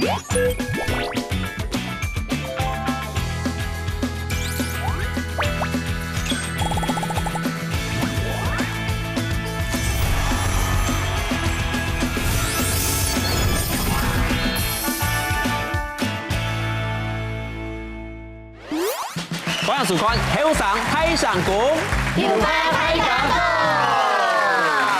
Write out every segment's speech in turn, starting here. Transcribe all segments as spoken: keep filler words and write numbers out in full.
歡迎收看《後生大聲公》，有話大聲講。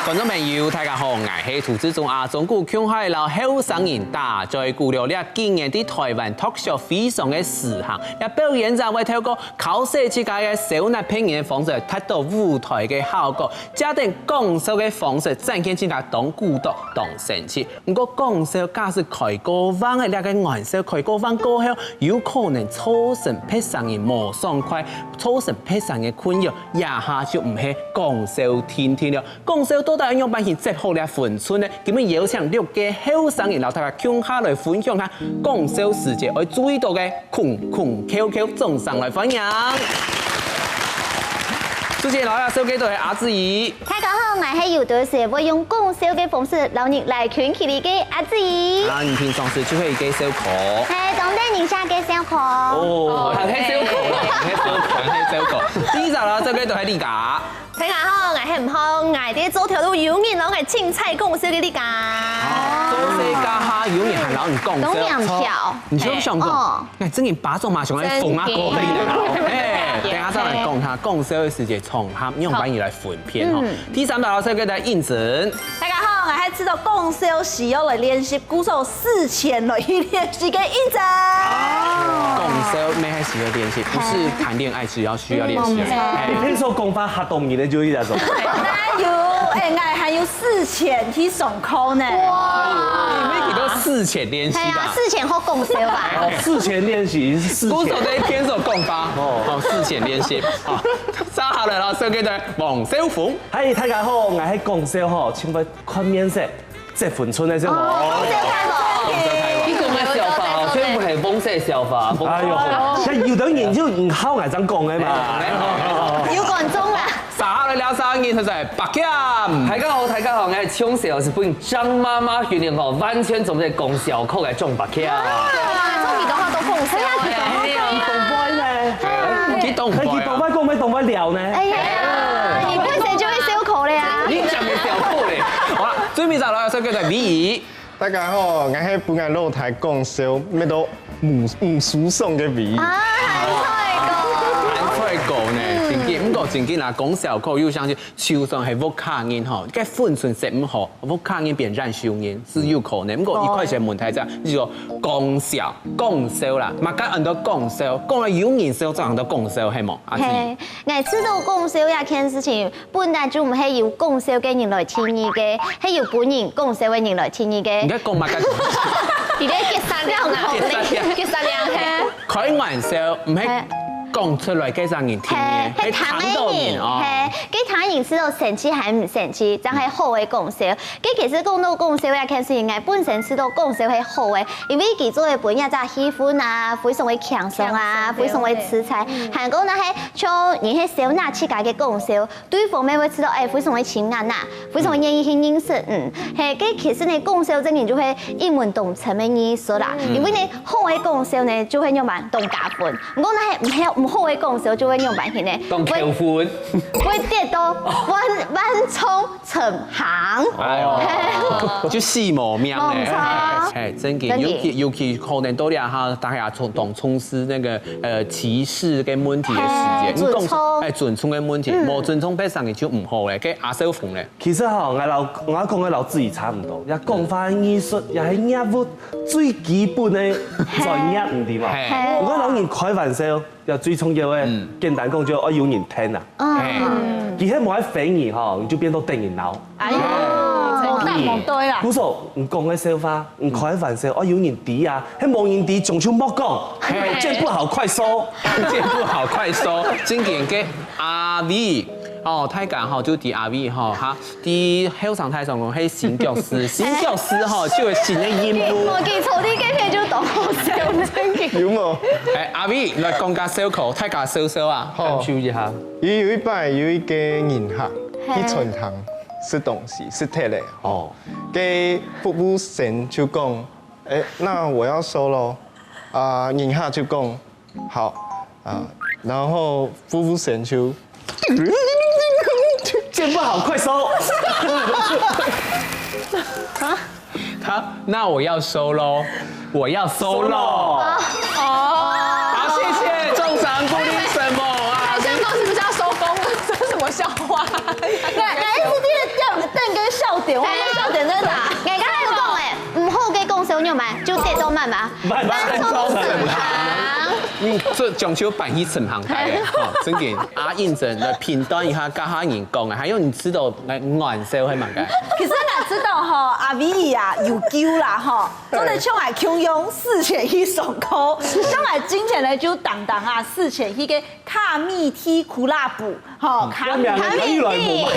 觀眾朋友，大家好，𠊎係涂志忠啊。中古共下摎後生人打嘴鼓了，這幾年在臺灣脫口秀非常个時行，這表演者會透過 剾洗自家个燒鈉配人个方式，達到舞臺个效果。借等講笑个方式，展現自家當古董、當生趣。毋過講笑假使開過橫个，這个玩笑開過橫過後，有可能造成別儕人無爽快，造成別儕个困擾，這下就毋係講笑定定了。講笑到底愛仰般去接好這分寸呢？今日邀請六個後生人摎大家共下來分享下講笑時節愛注意到个 空空竅竅，掌聲來歡迎。首先，摎大家紹介到个阿志怡。大家好，𠊎係有兜時會用講笑个方式摎人拉近距離个阿志怡。啊，你平常時就係一個笑科。係，當得人惜个笑科。哦，還係笑科呢，還係笑科，還係笑科。第二隻摎大家紹介到个係李嘉。 大家好，𠊎係吳浩，𠊎在做頭路有人摎𠊎清採講笑个李嘉。哦，做事家下有人還摎你講笑，當搞笑。你就想講，哦。哎，真个巴掌嘛，想愛縫啊，過分的啦。哎，等下再來講下講笑个時節場合，用華語來分辨吼。嗯。第三條是个在應徵。大家好，𠊎係知道講笑時要來練習，故所事前來去練習个應徵。講笑，乜係需要練習，不是談戀愛，只要 需要練習。嗯，哎。你平常講話較多人个就係那種。哪有？哎，𠊎還有事前去上課呢。哇。你乜幾多事前練習啊？係啊，事前好講笑吧？哦，事前練習是事前。鼓手在邊手講吧。哦。哦，事前練習。好，接下來摎大家紹介个王小鳳。嗨，大家好，𠊎係講笑吼，盡會看面色。 結婚村个時候。哦，講笑太無。你講个笑話哦，全部係黃色笑話。哎喲，像有的人就毋好𠊎正講个嘛。有觀眾啦。接下來摎大家紹介个係白camp。大家好，大家好，𠊎從小係分張媽媽訓練吼，完全做毋得講笑，靠个張白camp。啊，做你的話都講笑欸。哎呀，佢當會呢。佢當會呢。佢當會講，佢當會聊呢。哎呀，你本身就會笑科了呀。你講个笑科咧。好啦，最尾再來紹介个美儀。 大家好，𠊎係分𠊎老弟講笑，乜都毋，毋舒爽个美儀。啊，還菜哥。還菜哥呢，正經，毋過正經啦，講笑科又像係，就算係屋下人吼，該分寸設毋好，屋下人變爛熟人，係有可能。毋過一開始問題在，就係講笑，講笑啦，嘛該安到講笑，講了有人笑，正安到講笑，係無？啊，係。 𠊎試著講笑這件事情，本來就毋係由講笑个人來定義个，係由分人講笑个人來定義个。你在講麼个？你在結煞了啊？結煞了。結煞了，嘿。開玩笑，毋係講出來个人定義，嘿，係聽个人，係聽到人哦。嘿，該聽个人試著生趣還毋生趣，正係好个講笑。該其實講到講笑這件事情，𠊎本身試著講笑係好个，因為佢做个分這隻氣氛啊，非常个輕鬆啊，輕鬆，非常个自在。對，對。還過呢，係 像你係笑納自家个講笑，對方乜會試著，哎，非常个親眼啊，非常个願意去認識，嗯，係，該其實呢，講笑正經就係一門當深个藝術啦。因為呢，好个講笑呢，就會讓人當加分；毋過呢，係毋好，毋好个講笑就會讓人去呢，當扣分。會跌到萬，萬丈深坑。哎喲，就死無命咧。無錯。哎，正經，正經。尤其，尤其可能到這下，大家從，當重視那個 呃，歧視个問題个時節，嘿，你講，尊重。哎，尊重个問題，嗯。無尊重別儕个就毋好咧，該阿小鳳咧。其實吼，𠊎摎，𠊎講个摎自己差毋多，也講話藝術，也係業務最基本个專業，毋對無？嘿。嘿。𠊎摎人開玩笑，也最重要个，嗯。簡單講就愛有人聽啊。嗯。嘿。其實無愛回你吼，你就變到等人鬧。 哎喲，哦，無答無對啦。故所，你講个笑話，你開玩笑，愛有人知啊，係無人知，總就莫講。嘿。見不好快收。見不好快收，正經个阿偉，哦，大家吼，就知阿偉吼，哈，在後生大聲公係新教師，新教師吼，就有新个任務。無記錯，你該片就當好笑，正經。有無？哎，阿偉，來講個笑科，大家笑笑啊。好。感受一下。有，有一擺，有一個人客，嘿。去餐廳食東西，食忒了。哦。 該服務生就講：哎，那我要收喽。啊，人客就讲好啊，然后服务生就剪不好，快收。他那我要收喽，我要收喽。哦，好，谢谢仲赏鼓励什么啊哎，？现在是不是要收工了？这是什么笑话？哎，哎，一直在那个笑点，我们笑点在哪？人家有讲诶，毋好个讲笑肉麻，就跌到慢慢，慢慢慢慢走很长。嗯，这讲究板一层行台的，哈，真的。阿应真来评断一下，刚刚你讲的，还有你知道来暖色会蛮干。其实俺知道吼，阿伟啊，有救啦吼，做得像俺共样，事前去上课，像俺之前呢就当当啊，事前去个卡米蒂苦辣补，吼，卡米我们两个可以来补吗？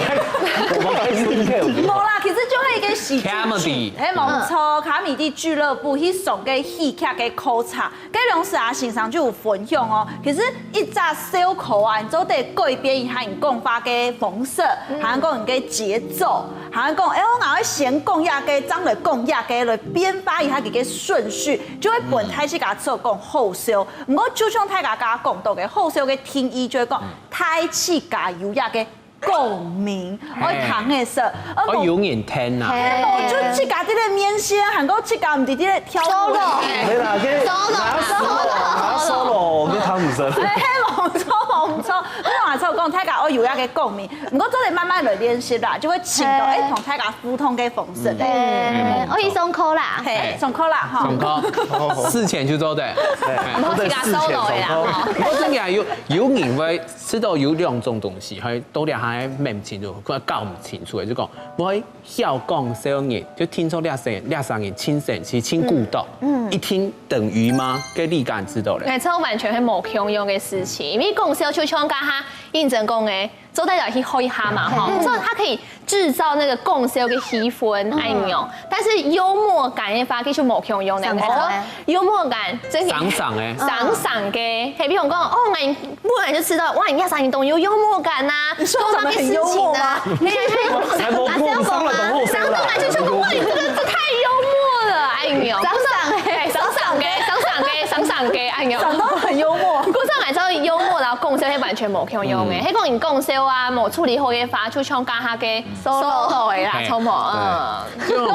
我们开始跳舞。无啦，其实就会一个喜剧 Comedy 剧，哎，没错，卡米蒂俱乐部去上个喜剧个课程，该当时啊，先生就有分享哦，其实一只笑口啊，你做得改变一下你讲话个方式，还有讲你个节奏，还有讲，哎，我硬要先讲一个，再来讲一个，来变化一下佢个顺序，就会本来自家做讲好笑。不过就像大家刚刚讲到个，好笑个定义就会讲，大自家有一个 共鸣，我听个是，哦，有人听啊。哦，就自家在那面前，还过自家毋知在那跳舞。 solo，没啦，这 solo，solo，solo。拿 solo，我跟汤姆森。哎，冇错冇错，我嘛错讲，大家我有一个共鸣，不过做得慢慢来练习啦，就会请到哎同大家互动个方式。哎，我去上课啦。嘿，上课啦哈。上课，事前就做的。我自家 solo 的啦哈。不过真的有有人会知道有两种东西，还都两还蛮清楚，搞不清楚的，就讲我会笑讲笑人，就听说两三两三人亲生是亲骨头，嗯，一听等于吗？跟你感知道嘞。哎，这完全是无共样的事情，因为讲笑就像刚刚应真讲的，做得来去学一下嘛，哈，所以它可以制造那个讲笑的气氛，哎呦，但是幽默感的话，其实无共样的。上上欸幽默感真的上上欸上上个，嘿，比如讲，哦，俺本来就知道，哇，你两三人都有幽默感呐，你说我长得很幽默吗？讲到这个事情啊，没有，没有。还没过，上了等后生啦。上上来就觉得哇，你这个这太幽默了，哎呦，上上欸哎，上上个，上上个，上上个，哎呦。长得很幽默。不过上来之后幽默，然后讲笑，那完全无共样欸。那讲你讲笑啊，没处理好的话，就像刚刚个 solo 的啦，嘿错不？嗯。就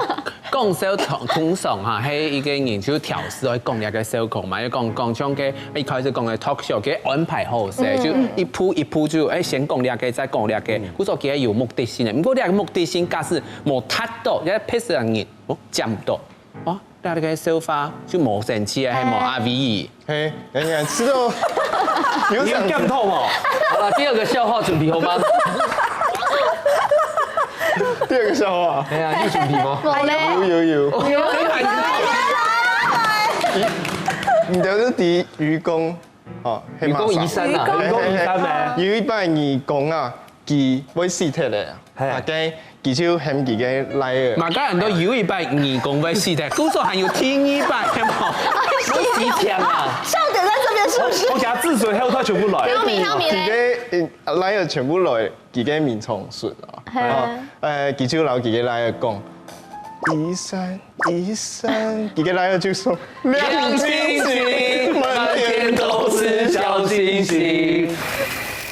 讲笑通通常哈，嘿，一个人就调试会讲那个笑口嘛，就讲讲像个一开始讲个 talk show，给安排好势，就一步一步就哎先讲那个，再讲那个，故所给有目的性的。不过那个目的性假使无达到，要拍死人，哦，讲不到，哦，那个笑话就无生气啊，还无阿威。嘿，人家知道有你有想降痛哦。好了，第二个笑话准备好吗？第二个笑话，哎呀，你有准备吗？我嘞，有有有，有，你的是第愚公哦，黑愚公移马上。山啊，愚公移山咩？有一班愚公啊，佢會死忒咧，嘿啊，該佢就喊佢个倈仔。嘛，个人都有一班愚公会死忒，故所还有第二班，有冇？我提前啊，笑点在这边是不是？我给他治水，还有他全部来。还有米，还有米佢嘞。个嗯倈仔全部來，佢个眠床睡啊。哦，呃，佢就摎佢个倈仔講，移山移山，佢个倈仔就說亮晶晶，滿天都是小星星。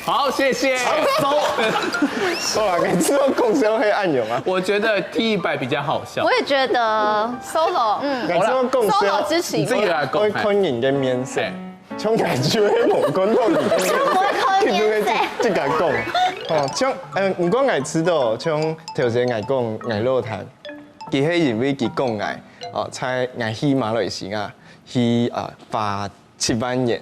好，谢谢。好啦，你知道讲笑係恁樣啊？我觉得第一班比较好笑我。也觉得 solo，嗯，你知道讲，solo 笑，之前你自己来讲。愛看人个面色嘿。像𠊎就係無看到你个面色，我會看面色佢就會自家講。哦，像嗯，毋過𠊎知道，像頭先𠊎講𠊎老弟，佢係因為佢講𠊎，哦，在𠊎去馬來西亞去啊花七萬元，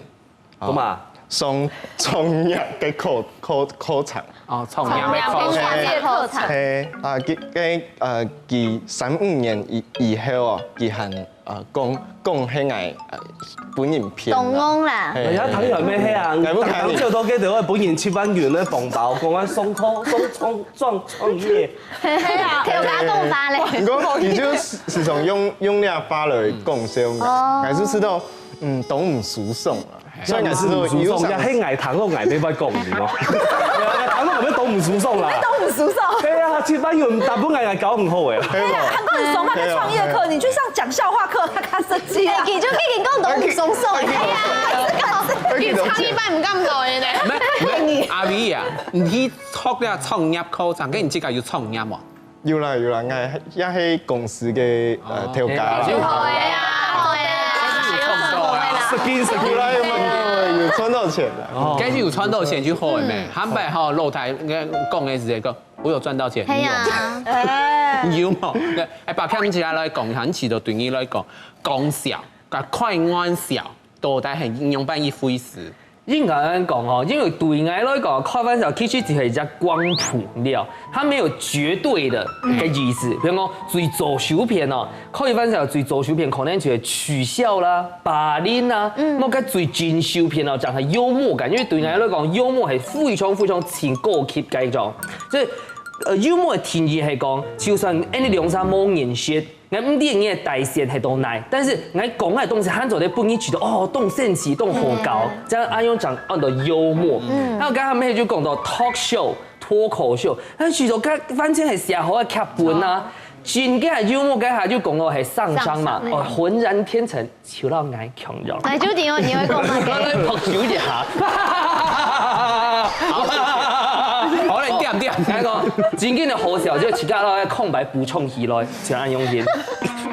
哦幹嘛？上創業个課課課程。哦，創業个課程。創業課程。係啊，佢佢呃佢三五年以以後哦，佢還呃講講係𠊎呃分人騙啊。懂翁啦。係人家唐小妹黑啊，來不及唐就都给得会本人七万元的红包，公安松脱松冲撞创业，係啊，可以有佢个講法咧。毋過佢就時時常用用這話來講笑，哦還係知道嗯懂毋舒爽啊，所以還係有有想黑矮糖肉矮没法讲你哦，糖肉矮没懂唔舒爽啦。懂唔舒爽？对啊，七万元打不矮矮搞很厚哎。係無？還講你爽嘛，開創業課，你去上講笑話課，他看設計啊。哎，你就已經講到鬆鬆的。哎呀，你唱一半毋敢來呢。毋係，毋係，阿偉啊，你去學了創業課程，該你自家有創業無？有啦有啦，𠊎也係公司个呃頭家啦。就好个啊，對啊，有創作啊。Skin skin 有啦有啦，有賺到錢啦。哦，該就有賺到錢就好个咩？坦白吼，老弟講个時節講，我有賺到錢，係啊，有無？對，哎，把看起來來講，很值得對你來講，講笑，甲開玩笑，到底係仰般一回事？應該恁講吼，因為對𠊎來講，開玩笑其實只係一隻光譜了，它沒有絕對的个意思。比如講最左手片哦，開玩笑最左手片可能就係取笑啦、霸凌啦，嗯，麼个最正手片哦，正係幽默感。因為對𠊎來講，幽默係非常非常盡高級个一種。所以，呃，幽默个定義係講，就算恁樣兩儕無認識， 𠊎毋知你个底線係到哪，但是𠊎講个東西，還做得分你覺得哦，當生趣、當好搞，這樣恁樣正安到幽默。嗯，還有剛剛妹就講到talk show、脫口秀，但其實佢完全係寫好个劇本啊。真个幽默，該下就講到係上上嘛，上上哦，渾然天成，就讓𠊎強弱。哎，就你會你會講麼个？拍手一下。好，好了，你點點。該個真正个好笑，就其他个空白補充起來。 請恁用心。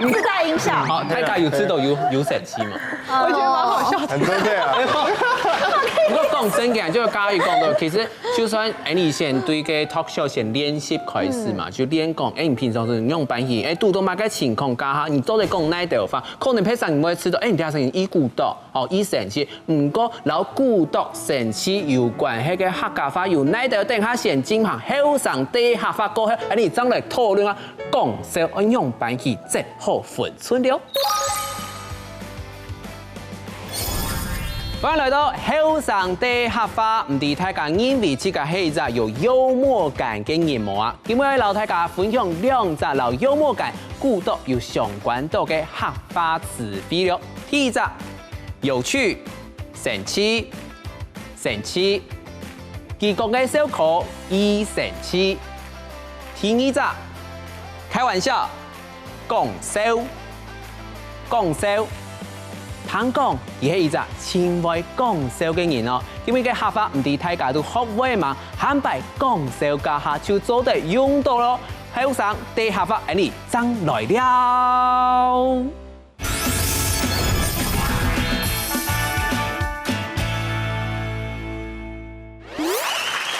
自帶音效。好，大家有知道有有生趣嘛？我覺得蠻好笑的。很針對啊。不過講真个，就係嘉怡講到，其實就算你先對个talk show先練習開始嘛，就練講，哎，你平常時用般去，哎，堵到麼个情況下，你做得講哪兜話，可能平常你會知道，哎，你平常時一句到，哦，一生趣，毋過摎句讀生趣有關係个客家話有哪兜，等下先進行後生个客話過後，哎，你正來討論啊。 講笑愛仰般去掌好分寸了。歡迎來到後生个客話，毋知大家認為自家係一隻有幽默感个人無啊？今日愛摎大家分享兩隻摎幽默感、句讀有相關到个客話詞彙了。第一隻，有趣、生趣、 生趣。佢講个笑科異生趣。第二隻，開玩笑，講笑，講笑。聽講佢係一隻盡會講笑个人哦。今日个客話毋知大家都學會嗎？下擺講笑該下就做得用到囉。後生个客話，恁呢正來尞。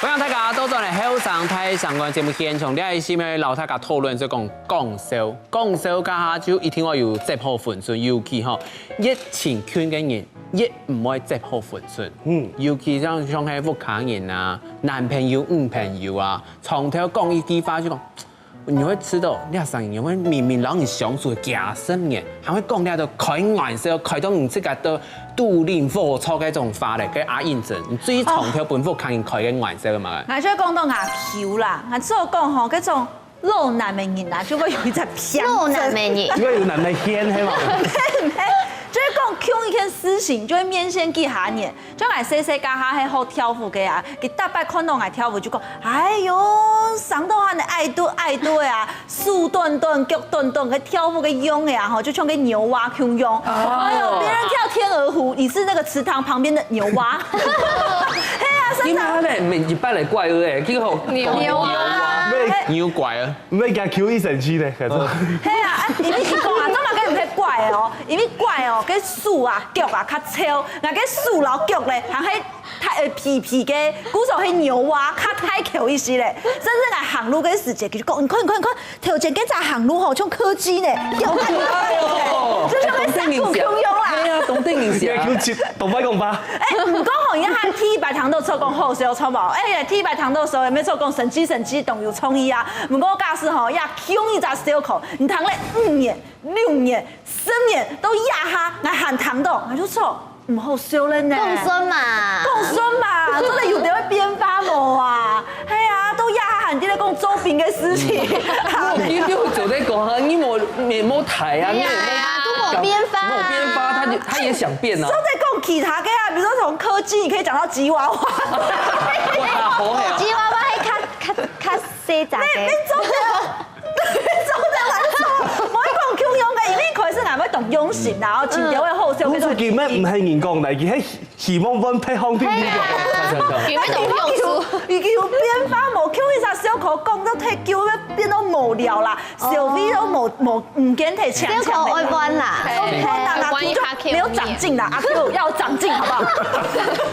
歡迎大家倒轉來後生大聲公節目現場，這一時呢，摎大家討論就講講笑。講笑該下就一定愛有掌好分寸，尤其吼，越親近个人，越毋愛掌好分寸。嗯，尤其像像係屋下人啊、男朋友、女朋友啊，長透講一句話就講， 你會知道，這聲音會明明摎你相處幾十年，還會講這兜開玩笑，開到你自家都肚裡無著个種話咧，个阿英珍，你最常聽分屋下人開个玩笑个嘛？𠊎就講到𠊎舅啦，𠊎就講吼，該種老男个人啊，就會有一隻偏老男个人，就會有男个偏，係嘛？就係講共一件事情，就會面向幾下年。 像𠊎細細該下係學跳舞个啊，佢逐擺看到𠊎跳舞就講：「哎喲，生到恁个矮肚矮肚个啊，手短短，腳短短，該跳舞个樣个啊，吼，就像个牛蛙共樣。」哎喲，別人跳天鵝湖，你是那個池塘旁邊的牛蛙。係啊，你媽咧，毋係一般个怪物欸，佢好牛牛蛙，牛怪啊。 毋係佢舅異生趣呢，該種。係啊，啊，因為佢講啊，做麼个毋係怪个哦，因為怪哦，該手啊、腳啊較臭，𠊎該手摎腳咧，還係大呃肥肥个，故所係牛蛙較大箍一息咧。甚至𠊎行路个時節，佢就講：「你看，你看，你看，頭前該隻行路吼，像柯基呢，腳較大，就像該山谷共樣啦。」係啊，當得人惜啊。你舅舅，當會講話。 哎，毋過吼，人家還第一擺聽到就講好笑，著無？哎呀，第一擺聽到笑，也無就講生趣生趣，當有創意啊。毋過假使吼，也共一隻笑科，你聽了五年、六年、十年，到這下，𠊎還聽到，𠊎就說，毋好笑了呢。講順嘛。講順嘛，做得有兜會變化無啊？係啊，到這下還在那講做兵个事情。你就做得講啊，你無面無態啊，你也無，哎呀，都無變化啊。無變化，他就，他也想變啊。 做得講其他个啊，比如說從柯基，你可以講到吉娃娃。哇，好美啊。吉娃娃係較較較細隻个。你你做得，你做得來做，無一個當用心啦，然後盡量會好笑，工作根本毋係人講來，佢係希望分配好定定。有那種用處。已經有變化無？Q一隻小可講到太久，要變到無聊啦，小 V 都無無毋見忒強小可愛玩啦，愛玩啦，就沒有長進啦，阿 Q 要長進好不好？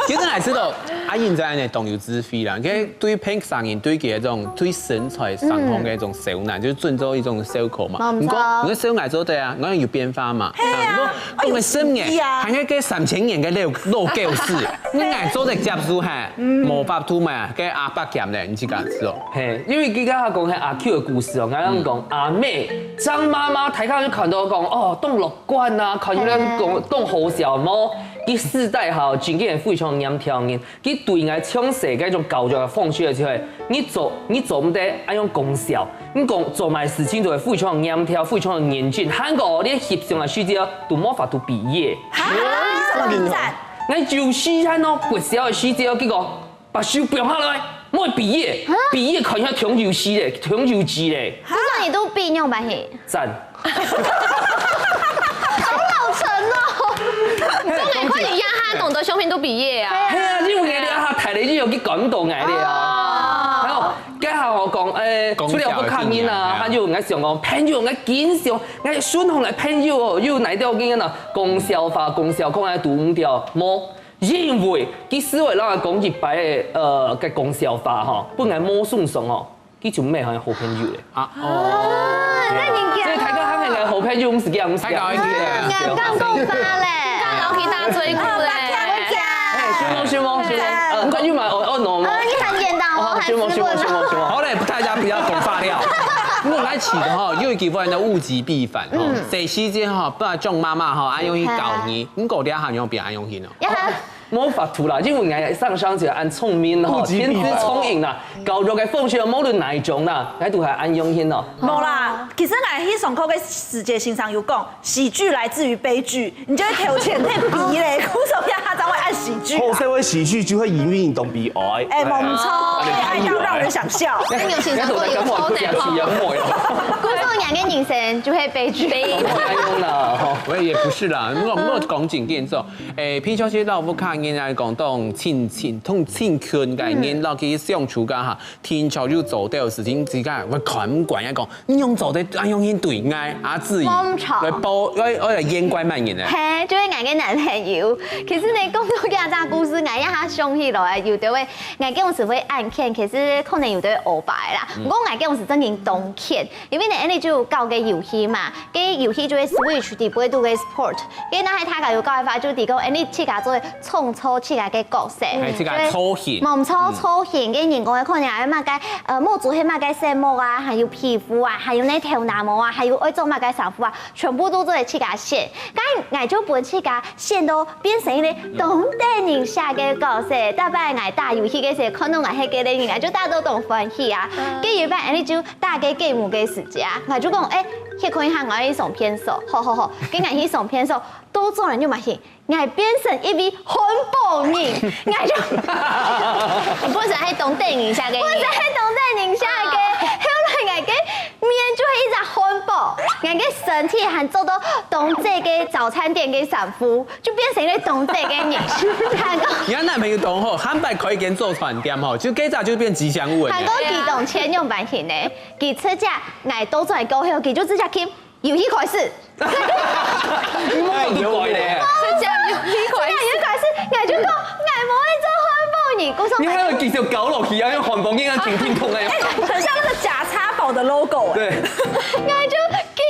其實𠊎知道阿英在呢當有智慧啦，因為對平常人對佢這種對身材上方的一種小難，就是尊重一種小可嘛。嗯你講你的小矮做對啊，然後有變化嘛。係啊你講當个十年，有意義啊還有个三千年个老老狗屎，你愛做得接受哈，無法度嘛，个阿伯減咧，你自家知哦。嘿，因為佢剛剛講係阿 Q 的故事哦，剛剛講阿妹、張媽媽，大家就看到講哦，當樂觀啊，看起來講當好笑無？佢世代哈，真正非常嚴條人，佢對𠊎從細該種教育的方式就係，你做你做毋得恁樣講笑，你講做麼事情就會非常嚴條，非常嚴謹，還過你翕相的時節都無法度畢業。哈，你怎麼比賽？𠊎有時間哦，國小的時節，結果 把手放下來，莫畢業，畢業看起來當幼稚咧，當幼稚咧。就算你都畢業吧嘿，讚。好老成哦。重點看你呀，他懂得胸平都畢業啊。係啊，因為你啊，大了就有去感動𠊎了啊。然後，該下我講，誒，除了不看人啊，還有𠊎想講朋友，𠊎經常，𠊎順風來朋友哦，又哪條經驗呢？講笑話，講笑，講來堵毋掉，無。 因為佢思維讓佢講一擺个，呃，个講笑話吼，本來無順爽哦，佢就變成好朋友咧。啊，哦，啊，那你所以大家還係好朋友，毋係這樣，毋係這樣。太高興了敢講話咧？然後去打嘴鼓咧。哎，承蒙，承蒙，承蒙。呃，朋友嘛，哦，哦，喏，呃，你很簡單哦，哦，承蒙，承蒙，承蒙，承蒙。好嘞，大家不要講話了。我來起的哈，有一部分的物極必反哈，這時間哈，不然像媽媽哈，愛用去教你，你搞掉還用別人用去呢。呀，無法度啦，因為𠊎生生就恁聰明吼，物極必反天資聰穎啦，教育个方式無論哪一種啦，𠊎都還恁用心哦。無啦，其實𠊎去上課个時節，先生有講，喜劇來自於悲劇，你就會頭前在比咧，故所以他才會愛喜劇啊。後社會喜劇就會因為你懂悲哀。哎，沒錯，愛到讓人想笑。那你有欣賞過有抽的哈？故所人个人生就會悲劇。不用啦吼。我也不是啦，我我講真个，做，誒，平常時老屋下人來講，當親親，當親近个人，落去相處个哈， 天朝又做到事情之間，我看毋慣，講你用做得，啊用心對愛阿志怡冇錯來報，愛愛來演怪慢人呢。嘿，就係𠊎个男朋友。其實呢，講到這隻故事，𠊎一下想起來，有兜位𠊎該時會恁譴，其實可能有兜位烏白啦。毋過𠊎該時真經當譴，因為呢，𠊎就搞个遊戲嘛，該遊戲就係 Switch底背肚个 sport，該若係大家有搞个話，就提供𠊎自家做創造自家个角色。係自家造型無錯，造型，該人講个可能係麼个，呃，帽子係麼个色目啊，還有皮膚啊，還有呢頭那毛啊，還有愛著麼个衫褲啊，全部都做得自家選。該𠊎就分自家選到變成一個當得人惜个角色。逐擺𠊎打遊戲个時，看到𠊎係該個人，𠊎就打到當歡喜啊。該有一擺，𠊎就打該game个時節啊，𠊎就講，誒，去看一下𠊎个相片數，好好好，該𠊎去相片數，到做人就嘛係。 𠊎變成一位漢堡人，𠊎就本身係當得人惜个人。本身係當得人惜个，後來𠊎个面就係一隻漢堡，𠊎个身體還著到當濟个早餐店个衫褲，就變成一個當濟个人。還講你男朋友當好，坦白開一間早餐店吼，就這隻就變吉祥物了。還講佢當錢用版型呢，佢直接𠊎倒轉過後，佢就直接去遊戲開始。 你莫都怪咧。是這樣有一款那有一開始，𠊎就講，𠊎無愛做漢堡人，故所你還要繼續搞落去啊，用漢堡人啊，挺挺痛的。很像那個假叉堡的 logo 哎。對，，𠊎就緊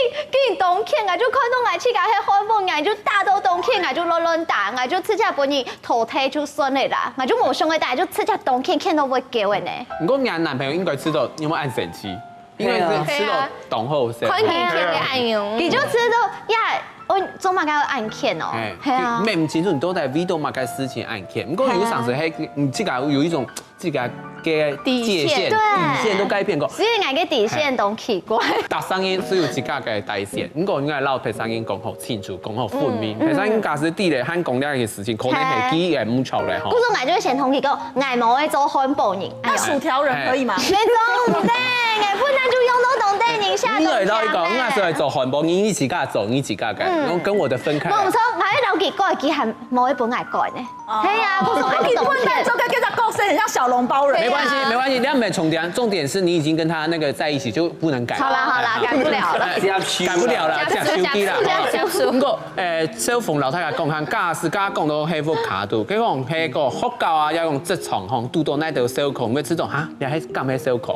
緊當譴，𠊎就看到𠊎自家係漢堡，𠊎就打到當譴，𠊎就亂亂打，𠊎就直接分人淘汰就算了啦，𠊎就無想愛打，就直接當譴，譴到會叫的呢。不過你男朋友應該知道你有沒有恁生氣，因為對啊是吃到當好食。看起來个恁樣。佢就知道呀，我做麼个要恁譴哦？哎，係啊。你毋清楚你到底為到麼个事情恁譴。不過有常時係，你自家有一種自家个底線，界限，對。底線都改變過。所以𠊎个底線當奇怪。逐儕人係有自家个底線，毋過應該摎別儕人講好清楚，講好分明。嗯，嗯。別儕人假使知咧，還講這个事情，可能係記憶毋著咧吼。故所𠊎就會先同佢講，𠊎無愛做漢堡人。哎喲。那薯條人可以嗎？嘿。該做毋得，𠊎本來就用到當地人寫你來到一個，東西啊。𠊎係愛做漢堡，你你自家做，你自家个，嗯。然後跟我的分開來。無錯，𠊎會摎佢改，佢還無愛分𠊎改呢。 係啊，故所𠊎你本來做个這隻角色很像小籠包人。沒關係，沒關係，那沒重點，重點是你已經跟他那個在一起，就不能改。好啦好啦，改不了了。哎，改不了了，這樣收起啦。這樣收，這樣收。不過，誒，小鳳摎大家講下，假使剛剛講到該屋下肚，佢講該個學校啊，也講職場吼，堵到哪兜小可，有無知道哈？你還敢係小可？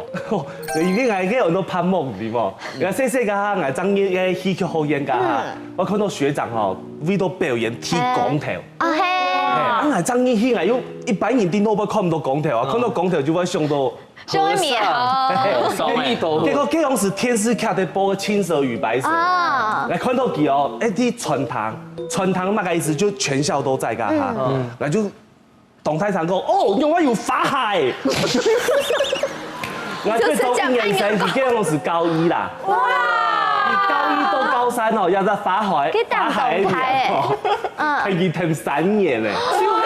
因為𠊎个很多盼望，對無？𠊎細細个哈，𠊎正入个戲劇學院个哈，我看到學長吼，為到表演剃光頭。 啊，係。哎，啊，𠊎正入去，𠊎又一般人頂多會看毋到光頭啊，看到光頭就會想到想到面哦。哎，結果這樣是電視劇在播个《青蛇與白蛇》，啊。來看到佢哦，哎，在餐廳，餐廳那個意思就全校都在幹哈，嗯。來就當大聲講，哦，仰會有法海。 𠊎最中意个時間，佢該時高一啦。哇！佢高一到高三哦，也在法海，佢當法海裡哦，動態欸。嗯。還要等三年欸。救命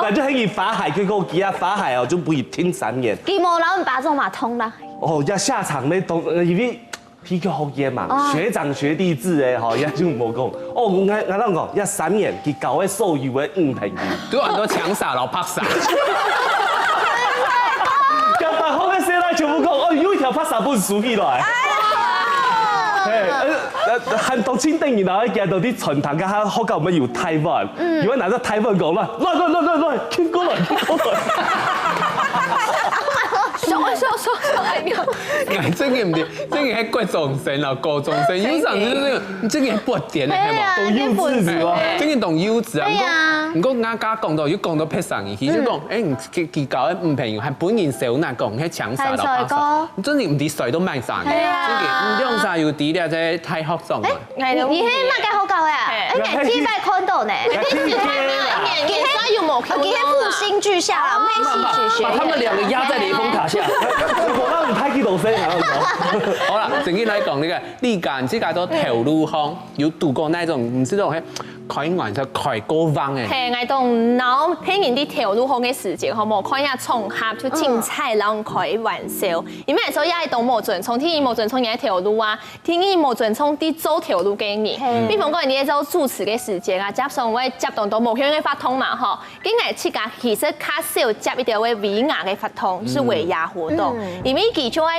！𠊎就喊佢法海，結果佢啊法海哦，就分佢等三年。佢無摎你爸做嘛通啦。哦，要下場那東，因為戲劇學院嘛，哦。學長學弟制欸，吼，也就無講。哦，𠊎𠊎摎你講，要三年，佢交个所有个女朋友。都有很多強撒摎白撒。 佢把好个事來全部講，哦，有一條白沙分收起來。嘿，呃，呃，還當清等人啊，佢到底傳堂，佢學校有沒有台灣？嗯。有人拿著台灣講，來，來，來，來，來，來，緊過來，緊過來。收，收，收，收，哎呀。哎，這個毋對，這個還國中生啊，高中生，有啥子那個，這個還不點的，係無？係啊，當幼稚是吧？這個當幼稚啊，係啊。毋過，毋過𠊎剛講到，又講到別儕，佢就講，嗯。哎，你 佢佢交个女朋友還分人笑，那講，該強撒摎白撒，還帥哥。真的毋知誰都賣啥呢。係啊。真的，兩儕有知了，這大學生啊。哎，你你係麼个學校个啊？嘿。哎，你第一擺看到呢。你係，你係，你係復興劇校啊，美西劇學院。把他們兩個壓在雷峰塔下。我讓你拍幾朵飛，然後走。好啦，正經來講，那個，你敢自家做頭路吼，有堵過那種，你知道，嘿，開玩笑，開過彎欸。嘿，𠊎當惱別人在頭路項个時節，吼，無看一下場合就凊彩摎人開玩笑。因為有時候也會當無尊重，第一無尊重人个頭路啊，第二無尊重在做頭路个人。嘿。比方講，你在做主持个時節啊，接上會接當多無共樣个活動嘛，吼。該𠊎自家其實較少接一條个尾牙个活動，就是尾牙活動，嗯。因為佢就會，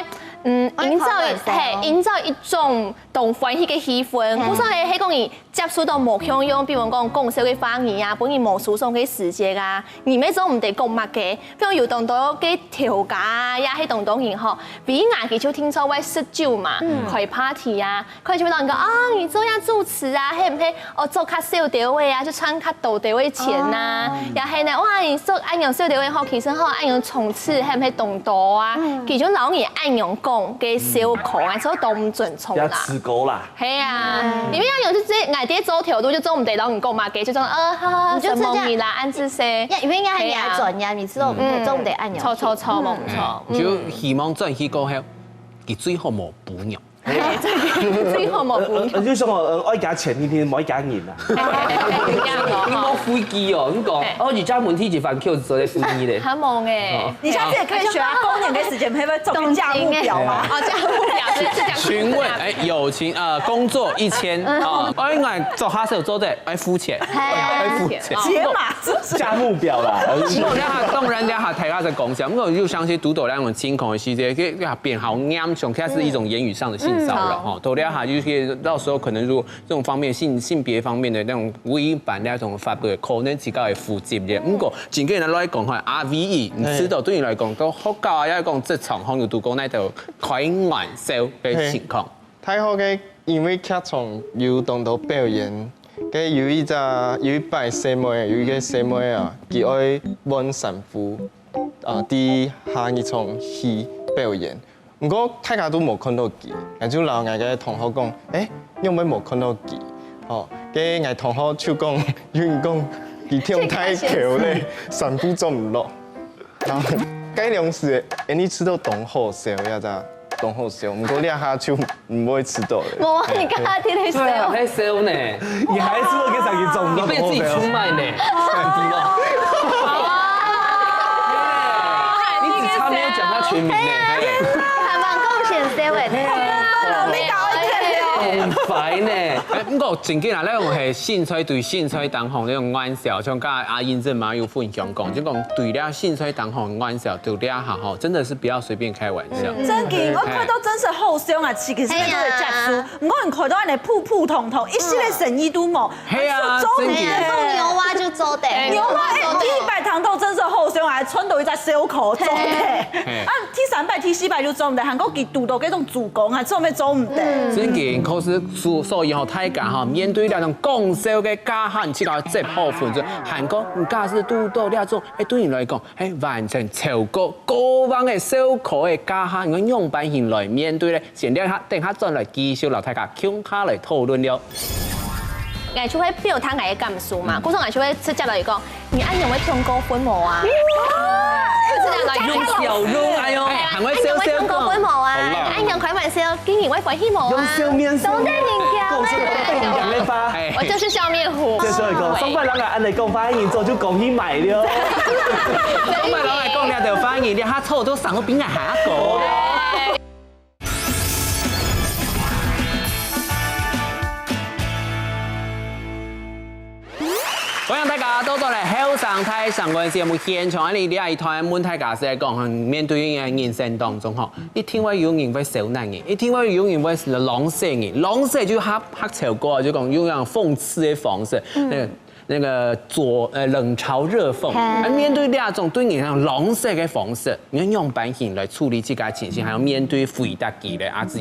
嗯，營造一，愛開玩笑。嘿，營造一種當歡喜个氣氛。嘿。故所係，係講你 接觸到無共樣，比如講講笑个話語啊，分人無舒爽个時節啊，你乜做毋得講麼个。比如有當多个頭家啊，也係當多人吼，尾牙佢就定著會食酒嘛，嗯。開party啊，可能就會同人講，啊，你做下主持啊，係毋係？哦，做較少兜仔啊，就賺較多兜仔錢啊，哦。也係呢，哇，你做恁樣少兜仔吼，其實吼，恁樣衝刺，係毋係當多啊？嗯。佢就摎你恁樣講，个笑講啊，所以當毋尊重啦。要吃狗啦。 係啊，嗯。因為恁樣就係𠊎在做頭路就做毋得摎你講麼个，就講，呃，好好好，你就直接承蒙你啦，恁仔細。呀，因為人家還有專業，係啊。你知道我們可以做毋得恁樣。嗯，錯，錯，錯，嗯。無錯。嗯。就希望轉去過後，佢最好無餔娘。嘿，最，最好無餔娘。呃，呃，就像我，呃，愛加錢一定，莫愛加人啊。嘿，嘿，嘿，嘿，一樣哦，你莫飛機哦，你講，嘿。哦，你家門第幾番Q做得飛機咧？還無欸。哦。你下次也可以學啊，過年的時間，可不可以做個價目表嘛？哦，價目表，對，是價目表。請問，哎，友情，呃，工作一千，啊，哎，𠊎做下手做得，哎，付錢，哎，付錢。解碼，是不是？價目表啦。當然，當然，大家在講笑，因為我就相信堵到那種情況的時節，這，這變好嚴重，它是一種言語上的性騷擾，嗯。吼。到了哈，就是到時候可能如果這種方面性，性別方面的那種違反那種法律，可能自家會負責任。不過，真个人來講，吼，阿V，你知道，對你來講，到學校啊，也講職場，吼，有堵過那種開玩笑的情況。 大學个，因為劇場有當多表演，該有一隻，有一擺細妹，有一個細妹啊，佢愛換衫褲，啊，在下一場去表演。毋過大家都無看到佢，𠊎就摎𠊎个同學講：「欸，你仰會無看到佢？」吼，該𠊎同學就講，有人講，佢忒大箍咧，衫褲著毋落。然後該量時，欸，你試著當好笑，也知，當好笑。毋過這下就毋會試著了。無啊，你剛剛聽的笑。對啊，還笑呢。你還試著跟上一種，你被自己出賣呢。你只差沒有講他全名呢。還蠻貢獻笑的。你搞一點哦。很煩呢。欸，毋過正經啊，咱用係興趣對興趣當中那種玩笑，像剛才阿英這嘛有分享講，就講對了興趣當中玩笑，對了哈吼，真的是不要隨便開玩笑。正經，我看到真是好笑啊，其實那個接觸，毋過你看到恁呢普普通通，一息个誠意都無。係啊，正經。做牛蛙就做得，牛蛙欸，第一擺聽到真是好笑，還穿到一隻小褲做得。啊，第三擺、第四擺就做毋得，還過佢堵到這種主攻，還做咩做毋得？正經，可是所所以吼，大家吼，面對這種講笑个加害，自家接好分寸，還過你假使堵到這種，欸，對你來講，欸，完成超過過往个笑科个加害，你愛仰般形來面對呢？先等下，等下轉來繼續摎大家共下來討論了。 𠊎就會表達𠊎个感受嘛，故所𠊎就會直接來講，你恁樣會傷過分無啊？就係恁樣來用笑容，哎喲，還會笑笑講，你恁樣會傷過分無啊？你恁樣開玩笑，今日會歡喜無啊？用笑面笑，總得人家講出來，哎，我就是笑面虎。這時候講，上擺人啊，恁樣講，歡迎做就恭喜買了。上擺人來講，你就歡迎，你還錯都想要比𠊎還要高。 歡迎大家倒轉來後生大聲公節目現場，恁呢這一段問大家係講，面對人生當中吼，一定會有人會笑難你，一定會有人會冷笑你，冷笑就較較超過，就講用那種諷刺的方式，那個那個左呃冷嘲熱諷。啊，面對這種對你那種冷笑的方式，你愛仰般形來處理自家情緒，還有面對回答佢咧，阿志。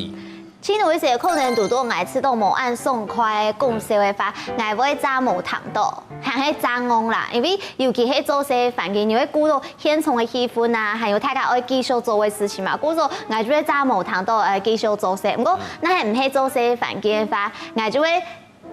其實有一些可能堵到𠊎試著無恁爽快講笑个話，𠊎會詐無聽著，還係詐戇啦。因為尤其係做事个環境，你會顧到現場个氣氛啊，還有大家愛繼續做个事情嘛。故所𠊎就會詐無聽著，呃，繼續做事。毋過，若係毋係做事个環境个話，𠊎就會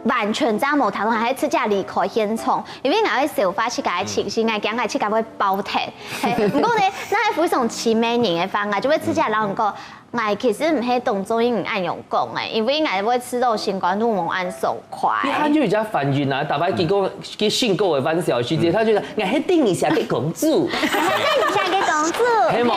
完全詐無聽著，還係直接離開現場，因為𠊎會消化自家个情緒，𠊎驚𠊎自家會爆忒。嘿，毋過呢，若係非常親密人个話，𠊎就會直接摎人講， 𠊎其實毋係當中意你恁樣講个，因為𠊎會試著心肝肚無恁爽快。你看就比較反應啊，打敗佢講佢性格會反笑，時節，他覺得𠊎係頂一下个公主，𠊎係頂一下个公主，係無？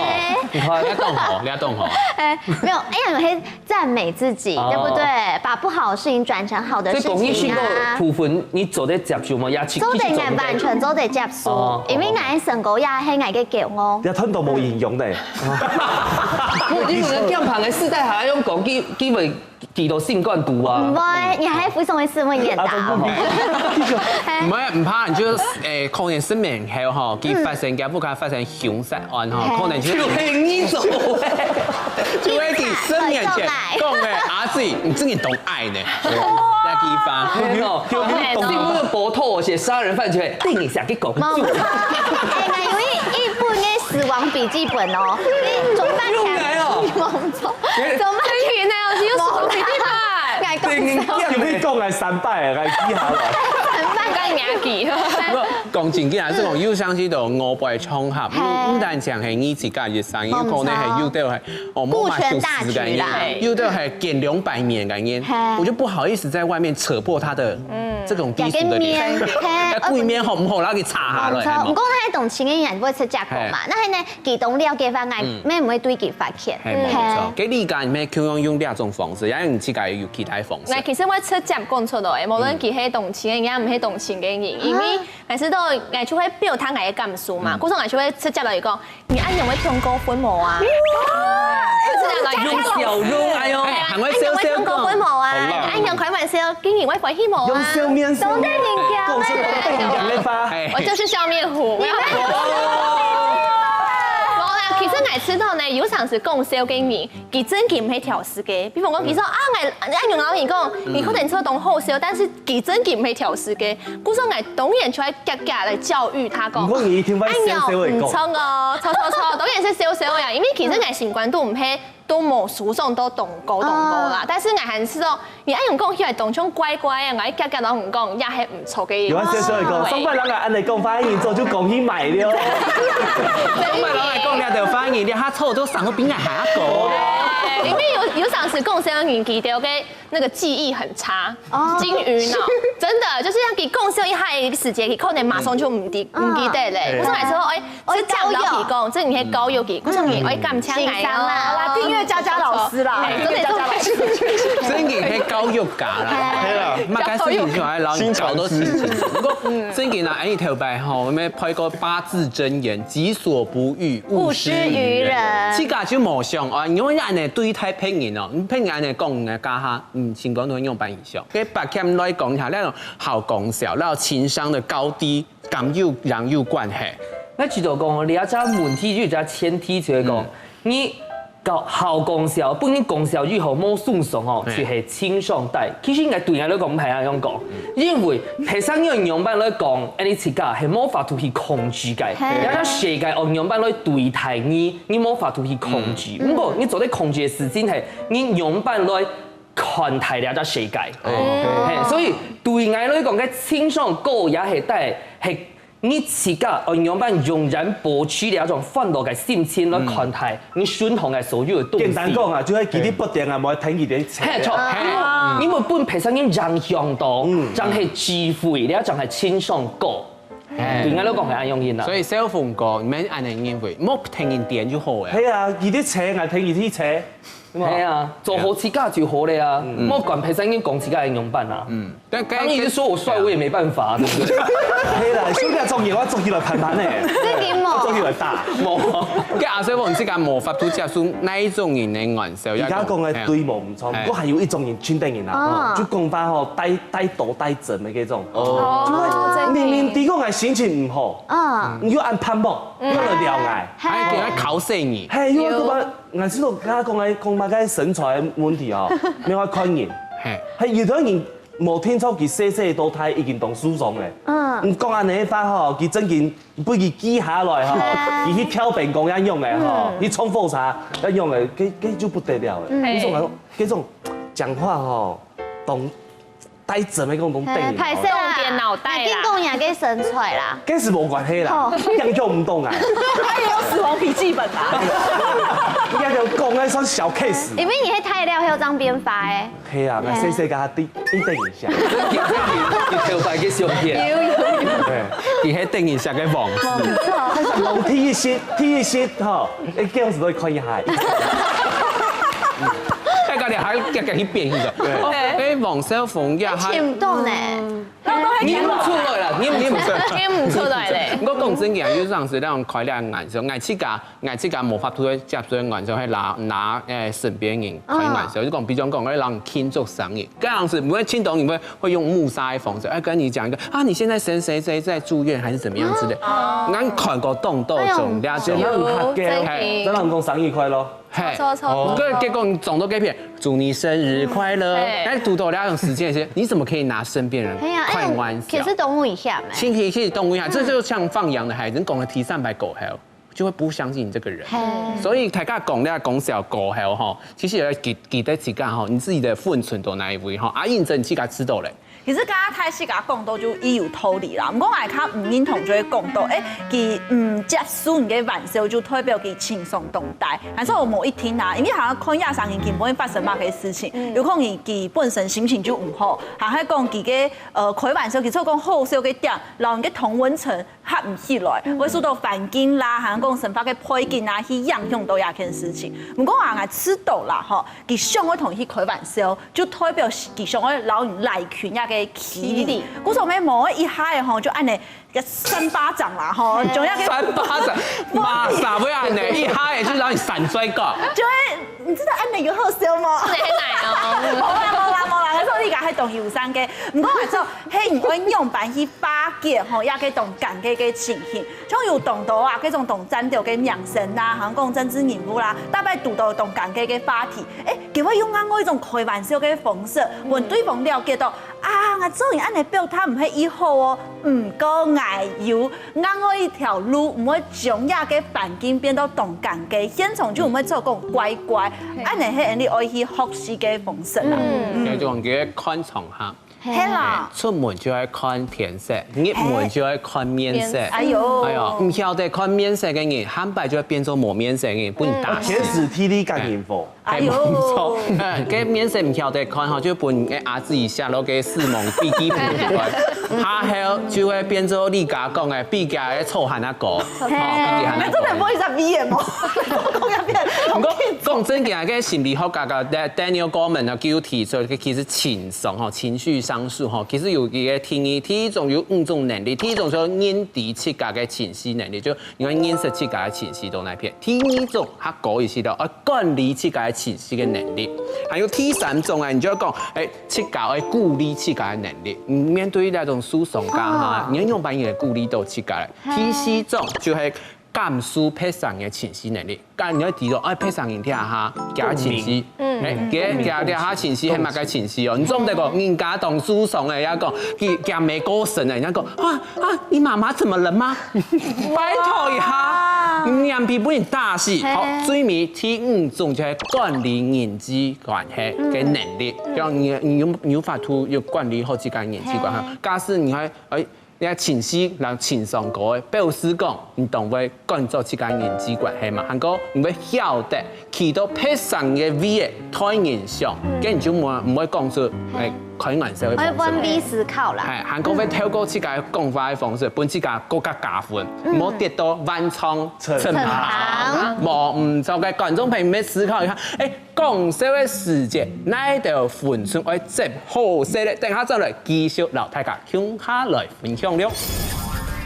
你看，你要懂吼，你要懂吼。哎，沒有，哎呀，我會讚美自己，對不對？把不好的事情轉成好的事情啊。所以講你性格部分，你做得接受嗎？也其做得，其實做得。𠊎完全做得接受，哦，因為𠊎个性格也係𠊎个驕傲。也吞到無營養呢。 你可能鍵盤个世代還要用講，佢佢會記到心肝肚啊。毋會，你還非常个斯文演達。毋會，毋怕，你就誒，可能十年後吼，佢發生，佢屋下發生凶殺案吼，可能就就係你做个。就會佢十年前講个，阿志，你真个當愛呢，那地方。係哦，新聞个報導寫殺人犯就會，對你想去講。哎，那因為一般个死亡筆記本哦，你總辦起來哦。 怎麼去呢？我只有手機吧。愛講什麼？有沒有講來三擺？來記下來。三擺該年紀。講正經啊，這種有相信到外背場合，毋單淨係你自家一生，有可能係有兜係哦，顧全大局啦。有兜係見兩擺面个人，我就不好意思在外面扯破他的這種低俗的臉。哎，不免好不好？然後給擦下來。毋過，那當親个人會出結果嘛？那還呢？ 佢當了解話，𠊎乜毋會對佢發譴。係，無錯。該你家你乜共樣用這種方式，也有自家有其他方式。𠊎其實會直接講出來，無論佢係當親个人，也毋係當親个人，因為𠊎知道𠊎就會表達𠊎个感受嘛，故所𠊎就會直接來講，你恁樣會傷過分無啊？用笑容，哎喲，還會笑笑講，傷過分無啊？你恁樣開玩笑， 今日會歡喜無啊？用笑面笑，總得人家講出來，哎，我就是笑面虎。你們無啦，其實𠊎知道呢，有常時講笑个人，佢真經毋係挑事个。比方講，佢說啊，𠊎，𠊎用老人講，你可能做當好笑，但是佢真經毋係挑事个。故所𠊎當然就愛遽遽來教育他講，毋過你一定會笑笑个講。哎喲，毋錯哦，錯錯錯，當然係笑笑呀，因為其實𠊎心肝肚毋係都無收藏到當高當高啦。但是𠊎還係哦，你恁樣講起來，當像怪怪个，𠊎一夾夾摎你講，也係毋錯个。有啊，小小个講，上擺人啊，恁樣講，發現做就講去買了。上擺人來講，你就發現你下錯都想到比𠊎還高。因為有有當時講，像你記得个那個記憶很差，金魚腦，真的就是要佢講笑一下个時間，佢可能馬上就毋記毋記得咧。我上來說，哎， 係講到佢講，這你係教育佢，故所你愛感謝𠊎哦。好啦，訂閱佳佳老師啦，訂閱佳佳老師。真个係教育家啦，係啦，麼个事情就愛摎你教到清楚。不過真个啦，恁樣頭擺吼，𠊎兜配過八字真言：己所不欲，勿施於人。自家就無想啊，你會恁樣對待別人哦，別人恁樣講你个家下，嗯，心肝都會樣般影響。該白話來講一下，那種好講笑，那種情商的高低， 敢有人有關係。𠊎知道講，這隻問題有一隻前提就係講，你搞好講笑，不論講笑又好，無送送哦，就係情商低。其實應該對𠊎來講，毋係恁樣講，因為係生人樣般來講，恁樣自家係無法度去控制个，這隻世界哦樣般來對待你，你無法度去控制。毋過你做得控制个事情係，你樣般來看待這隻世界。係，所以對𠊎來講，該情商高也係低，係 你自家愛仰般永遠保持這種歡樂个心情來看待你身項个所有个東西。簡單講啊，就係佢兜不停啊，莫聽佢兜个。係，著，係。你莫分別人影響到，正係智慧，這正係情商高。對𠊎來講係恁樣啦。所以小鳳哥，你免恁樣認為，莫聽人點就好了。係啊，佢兜个，𠊎聽佢兜个。 係啊，做好自家就好了啊，莫管別儕人講自家个樣般啊。嗯，但該當然是說我帥，我也沒辦法，對不對？係啦，兄弟，中意我中意來談談呢，正經無？中意來打。無，該阿水，你自家無法度接受哪一種人个玩笑？而家講个對無毋著，不過還有一種人，真得人啊，就講法吼，帶帶刀帶針个該種。哦，明明知講个心情毋好，嗯，你又恁淡薄，又來撩𠊎，還給他考死你。係，又要幹嘛？ 𠊎試著佮佢講个講麼个身材个問題哦，無愛看人。係，有兜人無定著佢細細到大已經當受傷了。嗯，你講恁樣个話吼，佢正經分佢記下來吼，佢去跳冰宮一樣个吼，去衝火車一樣个，該該就不得了了。你講該種講話吼，當 帶針个講講等於歹勢啦，重點腦袋啦，你緊講人个身材啦。該是無關係啦，影響毋到啊。他也有死亡筆記本啊。應該講講該算小 case。因為你係太料還有張變化欸。係啊，那細細个他第一等一下。你頭擺个相片，有有有，對，你還等一下个王子。王子，第一集，第一集吼，哎，這樣子都可以嗨。 大家你還夾夾去變去个。哦，哎，王少峰呀，還聽毋懂呢。你毋出來啦，你你毋出來。聽毋出來咧。我講真个，有當時恁樣開這个玩笑，𠊎自家，𠊎自家無法度接受玩笑，還拿拿誒身邊人開玩笑，就講，比如講，𠊎人慶祝生日，該樣子，毋會慶祝，你會會用誤殺的方式，哎，跟你講一個啊，你現在誰誰誰在住院還是怎麼樣之類，𠊎看過當多種了解，有，真的。嘿，咱人講生日快樂。 嘿，著著著。哦，結果你撞到該片，祝你生日快樂。嗯，嘿。但堵到那種時間，你怎麼可以拿身邊人開玩笑？哎呀，哎，其實動物一下嘛。其實其實動物一下，這就像放羊的孩子，你講个第三擺過後，就會不相信你這個人。嘿。所以大家講了講笑過後吼，其實也要記記得自家吼，你自己的分寸到哪一位吼，啊，認真自家知道咧。 其實剛剛大師講到就已有道理啦，毋過𠊎較毋認同就係講到，誒，佢毋接受你个玩笑，就代表佢情商當低。但是我無一定啊，因為好像看這生人根本發生麼个事情，有可能佢本身心情就毋好，還係講佢个呃開玩笑，佢就講好笑个點，摎你个同溫層合毋起來，會受到環境啦，還有講生活个背景啊，去影響到這件事情。毋過啊，𠊎知道啦，吼， 佢想愛同你去開玩笑，就代表佢想愛摎你拉近那個距離。距離。故所無一下仔吼，就恁呢，一個三巴掌啦吼，就那個三巴掌，馬上會恁呢，一下仔就摎你閃摔過。就會，你知道恁呢有好笑無？你還來哦。無啦無啦無啦，𠊎說你講還當友善个，毋過𠊎說，嘿，你愛仰般去化解吼，這個當尷尬个情形。 像有當多啊，這種當尖頭个明星啦，還有講政治人物啦，逐擺堵到當尷尬个話題，誒，佢會用另外一種開玩笑个方式，分對方了解到，啊，𠊎做人恁樣表態毋係已好哦，毋過𠊎有另外一條路，毋會將這个環境變到當尷尬，現場就毋會做講怪怪，恁樣係你愛去學習个方式啦。嗯，就講佢看場合，係啦，出門就愛看天色，入門就愛看面色。哎喲，哎喲，毋曉得看面色个人，下擺就會變做無面色个人，分人打死。天時地利感人和。 哎喲，該面色毋曉得看吼，就分該阿姊寫落个死亡筆記簿裡背。下後就會變做你家講个，比佢个錯還較高，吼，比佢還較高。那真的不會是 V M 哦，講一遍。毋過講真个，該心理學家个 Daniel Goleman 呢，佢有提出，其實情商吼，情緒商數吼，其實有一个定義，第一種有五種能力，第一種就認知自家个情緒能力，就 你愛認識自家个情緒到哪片。第二種較高一些个，愛管理自家个情緒个能力。還有第三種啊，你就愛講，哎，自家愛鼓勵自家个能力。你面對這種受傷家哈，你愛用把人鼓勵到自家个。第四種就係感受別儕个情緒能力。該你愛知道，哎，別儕人聽下，佢个情緒，嗯，哎，佢佢佢下情緒係麼个情緒哦？你做毋得講，人家當受傷个，也講佢佢無過身个，人家講啊， 啊，你媽媽怎麼了嗎？拜託一下，你眼皮不能打死。好，最尾第五種就係管理人際關係个能力，就你你有你有法度有管理好自家人際關係。假使你還哎，你个情緒然後情商高个，表示講你當會管做自家人際關係嘛，還過你會曉得 企到別儕个位个代人想，該你就毋毋會講出，哎，開玩笑个方式。愛換位思考啦。哎，還過會透過自家講話个方式，分自家更加加分，莫跌到萬丈深潭。無毋著个觀眾朋友，愛思考一下，哎，講笑个時節，哪兜分寸愛接好勢咧？等下轉來繼續摎大家共下來分享了。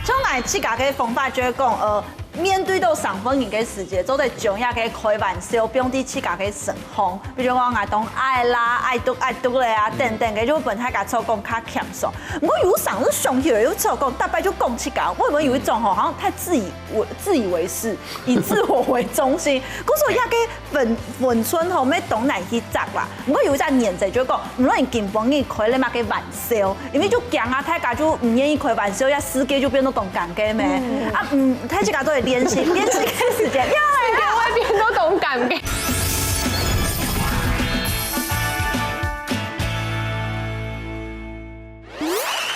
像𠊎自家个方法就係講，呃， 面對到生份人个時節，做得將這个開玩笑放在自家个身項，比如講𠊎當矮啦、矮篤矮篤咧啊等等个，就分大家做講較輕鬆。毋過有時候想起來又做講，大概就講自家，會毋會有一種吼，好像太自以為自以為是，以自我為中心？故所這个分分寸吼，愛當難去捉啦。毋過有一隻原則就係講，毋論你今晡日開了麼个玩笑，因為就驚啊，大家就毋願意開玩笑，這世界就變到當 尷尬咩？啊，嗯，大家做得練習，練習个時間，要欸。世界會變到當尷尬。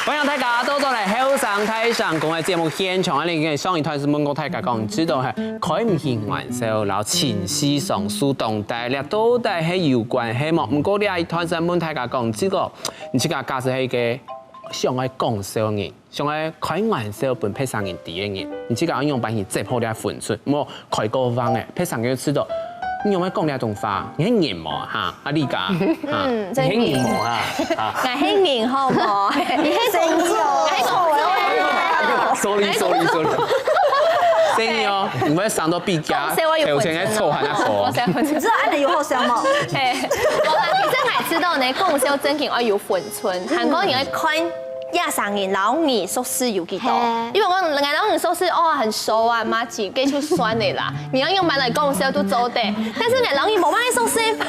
歡迎大家倒轉來後生大聲公个節目現場，啊，你上一段係問過大家講，知道係開毋起玩笑，然後情緒上受傷害，這到底係有關係無？毋過這一段係問大家講，這个你自家假使係一个想愛講笑个人， 想愛開玩笑分別儕人知个人，你自家愛仰般去接好這分寸，莫開過橫个，別儕人就知道你仰會講這種話，你係人無哈？啊，你講，嗯，真係人無哈？啊，𠊎係人好無？你係公主，𠊎係公主。Sorry，sorry，sorry。所以哦，你會想到比較頭前个錯還較錯。你知道恁樣有好笑無？嘿，我其實還知道呢，講笑正經愛有分寸，還過你愛看 這儕人摎你熟識有幾多？因為𠊎摎你熟識，哦，很熟啊，麻吉，該就算了啦。你愛仰般來講笑都做得，但是𠊎摎你無麼个熟識嘛，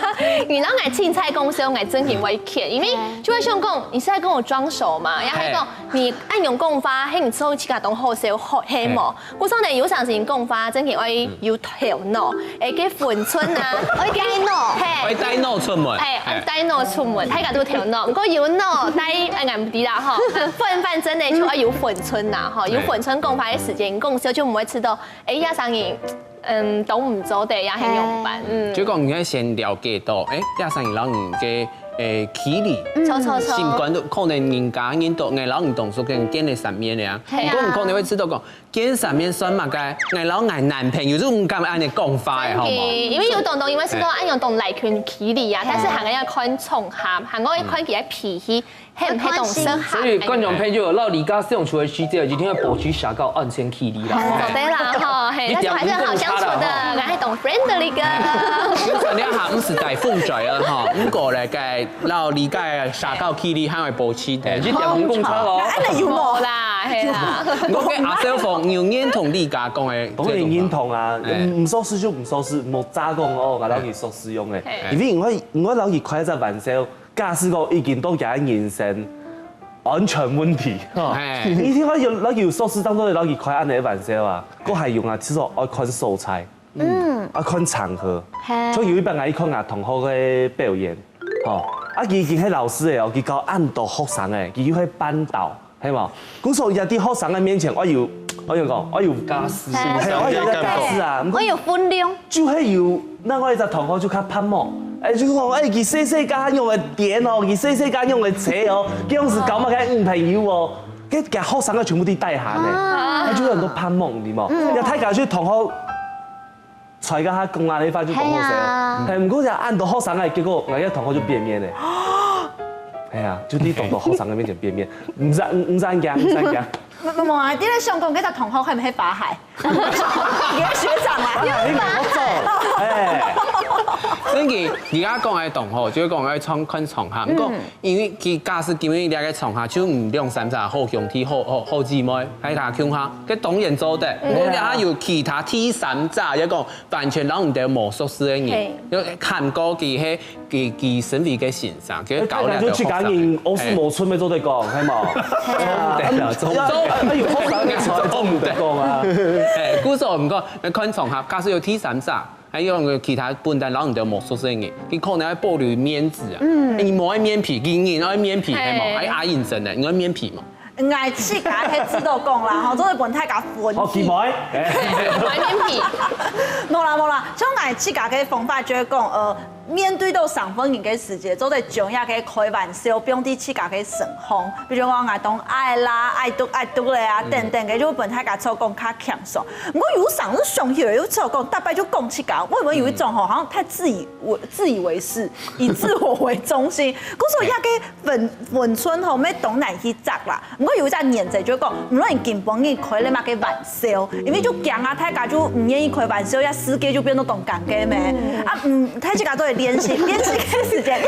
你摎𠊎凊彩講笑，𠊎正經會譴，因為就會想講，你是在跟我裝熟嘛？然後還講，你恁樣講話，係你知道自家當好笑，好，係無？ 故所呢，有常時講話，正經愛有頭腦，欸，該分寸啊，愛帶腦，嘿，愛帶腦出門，欸，愛帶腦出門，大家都頭腦，毋過有腦帶，欸，𠊎毋知啦吼，反反正呢，就愛有分寸啦吼，有分寸講話个時間，講笑就毋會知道，欸，這儕人，嗯，當毋做得，也係仰般，嗯，就講你愛先了解到，欸，這儕人摎你个，欸，距離，著著著，心肝肚可能人家人都，欸，摎你當初跟見了三面了啊，毋過你可能會知道講， 見三面算麼个？𠊎摎𠊎男朋友就毋敢恁樣講話个，好無？因為有當多人會知道，恁樣當拉近距離啊，但是還愛看場合，還愛看佢个脾氣，係毋係當適合。所以觀眾朋友，摎李家相處个時節，一定愛保持社交安全距離啦。做得啦，吼，嘿，但是還是很好相處的，還係當friendly个。就算你還毋使戴風嘴啊，吼，毋過來个 摎李家个社交距離還愛保持个。一定毋好講差哦。恁樣有無？無啦，係啦。毋過該阿小鳳，你有認同李家講个這種嗎？當然認同啊，欸。毋，毋熟識就毋熟識，莫再講哦，𠊎摎你熟識樣个。欸。因為𠊎，𠊎摎你開一隻玩笑，假使講已經到佢个人生，安全問題，哈。哎你聽講有，有熟事當中，你去開恁樣个玩笑啊，該還有啊，其實愛看素材，嗯，愛看場合。嘿所以有一擺𠊎去看𠊎同學个表演，吼，啊，佢已經係老師个哦，佢教恁多學生个，佢又係班導，係無？故所佢在學生个面前，愛有，愛有講，愛有架勢，嘿係，愛有架勢啊。我有分量，就係有另外一隻同學就較白目，哎，就講，哎，佢細細家用个電哦，佢細細家用个車哦，佢用時搞麼个女朋友哦，該个學生个全部都帶下呢，他就有很多白目，你知無？然後大家就同學，揣个他講啊，你發就講好笑，係啊哎，毋過就恁多學生个，結果𠊎个同學就變面了。哎呀，就你懂懂學生个面前變面，毋使毋使驚，毋使驚。無無無啊，你咧想講，該隻同學係毋係發海？你个學長啊？哎，你莫走，哎。真个，而家講个同學，就係講愛唱看場合。毋過，因為佢假使今日這个場合，就毋兩三隻好兄弟、好好好姊妹，大家共下，該當然做得。毋過，這下有其他第三者，也講完全摎你兜無熟事个人嘿，有看過佢係佢佢身為个先生，佢搞了就自家人，我是無出面做得講，係無？對啦，做要要有好人个才做得講啊。哎，故所毋過，看場合，假使有第三者，還有其他本來摎你兜無熟事个人，你可能愛保留面子啊。你無愛面皮，你人愛面皮，係無？嘿哎，阿英真个，你愛面皮無？𠊎自家係知道講啦，吼，做得分大家分好，奇怪，哎，白面皮，無啦無啦，像𠊎自家个方法就係講，呃，面對到生份人个時節，做得將這个開玩笑放在自家个身項，比如講𠊎當矮啦、矮篤矮篤个啊等等个，就分大家做講較輕鬆。毋過有時候想起來又做講，大概就講自家，會毋會有一種吼，好像太自以為自以為是，以自我為中心，故所這个分分寸吼，愛當難去捉啦。毋過有一隻原則就係講，毋論你今晡日開了麼个玩笑，因為就驚啊，大家就毋願意開玩笑，這世界就變到當尷尬咩。啊，嗯，大家都會練習，練習个時間，呀，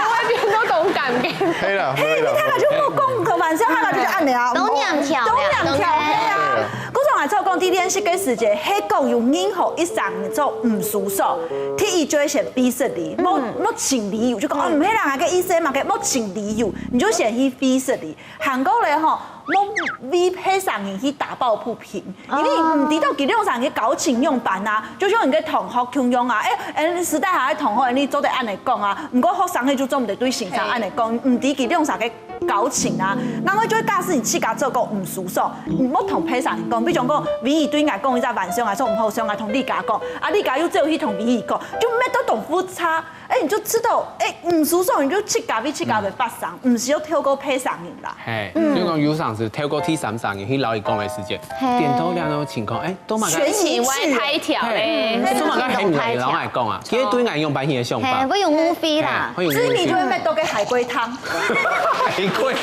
我變到當尷尬。可以了，可以了。大家就莫講開玩笑，大家就係恁樣啊，都念條啦都念條，都念條係啊。故所𠊎做講，在練習个時節，係講有任何一聲你做毋舒適，第一就係先逼死你，莫莫尋理由，就講哦，毋係啦，个意思嘛，个莫尋理由，你就先去逼死你。還過咧吼，莫為別儕人去打抱不平，因為毋知道佢兩儕个交情仰般啊，就像你个同學共樣啊，哎哎，私底下个同學，你做得恁樣講啊，毋過學生个就做毋得對先生恁樣講，毋知佢兩儕个交情啊。然後就假使你自家做過毋舒適，你莫同別儕人講，比如講，維怡對𠊎講一隻玩笑，𠊎做毋好笑，𠊎同你家講，啊，你家又走去同維怡講，就搣到當複雜。哎，你就知道，哎，毋舒適，你就自家為自家來發聲，毋需要透過別儕人啦。嘿，就講有常時透過第三者人去摎佢講个時節，顛倒這種情況，哎，都嘛該全情歪開條嘞。嘿，都嘛該喊你來摎𠊎講啊，其實對𠊎用白你个想法嘿，，會有誤會啦。嘿會有所以你就會搣到个海龜湯，海龜，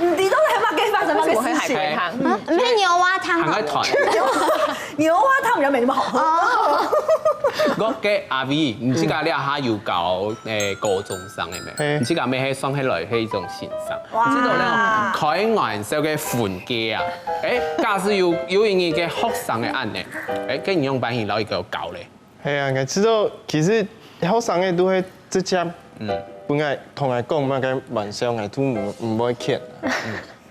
毋知道係麼个發生麼个事情。我會海龜湯，啊，毋係牛蛙湯哦還愛。團，牛蛙湯比較沒那麼好喝。我个阿V，你自家這下有教誒高中生个咩？嘿你自家咩係上起來係一種先生，哇你知道咧開玩笑个分界啊？誒，假使有有一個學生个恁呢，誒，跟你用白你摎佢教咧，係啊，𠊎知道，其實學生个都會直接，嗯，本來同𠊎講麼个玩笑，𠊎都毋毋會譴。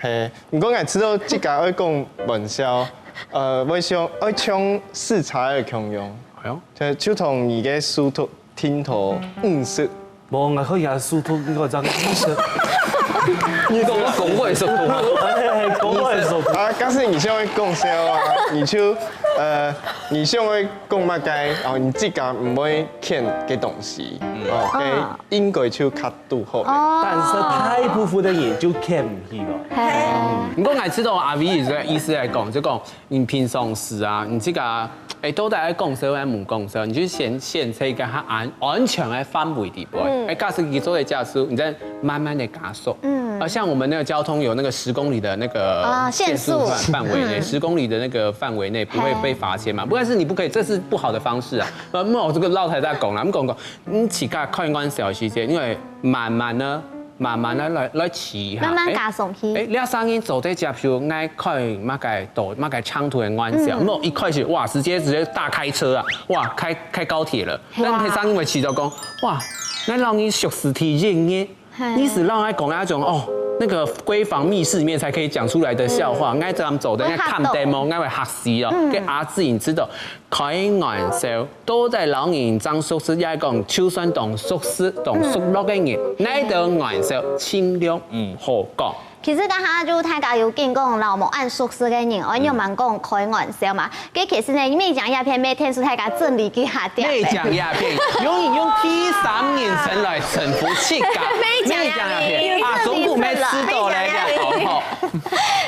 係，毋過𠊎知道自家愛講玩笑，呃，會像愛像四叉个共樣，哎喲，就就同你个書讀聽讀五十。無，𠊎看佢書讀應該這樣，你講我講過的時候，哎，講話的時候，啊，假使你想愛講笑啊，你就呃，你想愛講麼个，然後你自家毋會譴个東西，哦，該應該就較堵好咧。哦但是大部分的人就譴毋起了。嘿，毋過𠊎知道阿V意思意思來講，就講你平常時啊，你自家誒到底愛講笑還毋講笑，你就先先在一個較安安全个範圍裡背。誒，假使佢做得接受，你再慢慢的加速。嗯，啊，像我們那個交通有那個十公里的那個啊限速限速範範圍內，十公里的那個範圍內不會被罰錢嘛？不但是你不可以，這是不好的方式啊。呃，沒有這個老太太講啦，我們講講，嗯，自家開玩笑時間，因為慢慢的。慢慢的來來騎哈，慢慢加上去誒，誒，這聲音做得接受，愛開麼个多麼个長途的玩笑，莫一開始哇，直接直接大開車啊，哇，開開高鐵了。但係聲音會騎到講，哇，那讓你熟識體驗耶，你是讓愛講那種哦，那個閨房密室裡面才可以講出來的笑話，𠊎正做得，𠊎看得無，𠊎會嚇死哦。該阿志，你知道，開玩笑，到底摎人正熟識，也係講就算當熟識、當熟絡个人，哪兜玩笑盡量毋好講。其實剛剛就大家有見講，摎無恁熟識个人，哦，又蠻講開玩笑嘛。 該其實呢，每講一遍，每天數大家整理幾下點。每講一遍，永遠用第三人稱來稱呼自家。每講一遍，啊，中國沒吃到嘞，好不好？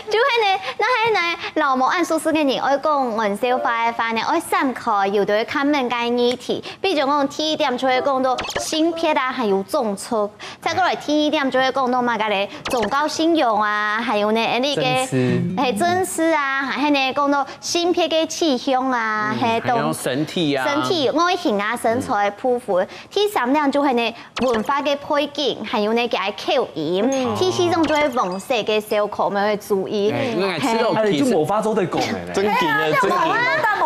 就係呢，該係呢，摎無恁熟識个人，愛講玩笑話个話呢，愛閃開，有兜較敏感个議題，比如講第一點就會講到性別啊，還有種族。 再過來第二點就會講到麼个咧，宗教信仰啊，還有呢，恁呢个，政治。係，政治啊，還係呢講到性別个取向啊，嗯，係，還有身體啊。身體、外形啊、身材个部分。第三點就係呢，文化个背景，還有呢，佢个口音。第四種就係黃色个笑科，我們會注意。哎，因為𠊎知道，哎，就無話做得講个咧。正經个，正經个。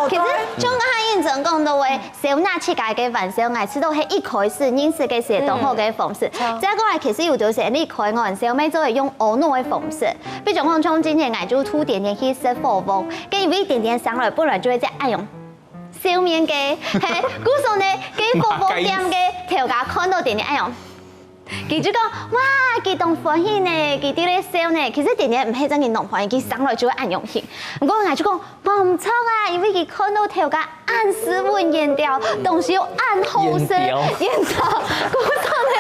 其實像剛才認真講到个， 笑拿自家个玩笑，𠊎知道係一開始認識个時當好个方式。再過來，其實有兜時你開玩笑，乜做得用阿腦个方式。比如講，像今日𠊎就渡點點去食火鍋，跟一位點點上來，本來就會這樣恁樣笑面个，係，故所呢，該火鍋店个頭家看到點點恁樣， 佢就講：「哇，佢當歡喜呢，佢在該笑呢。」其實點點毋係正經當歡喜，佢上來就會恁樣形。毋過𠊎就講：「無毋著啊，因為佢看到頭家恁斯文言調，東西又恁好食，言調。」言調，故所呢，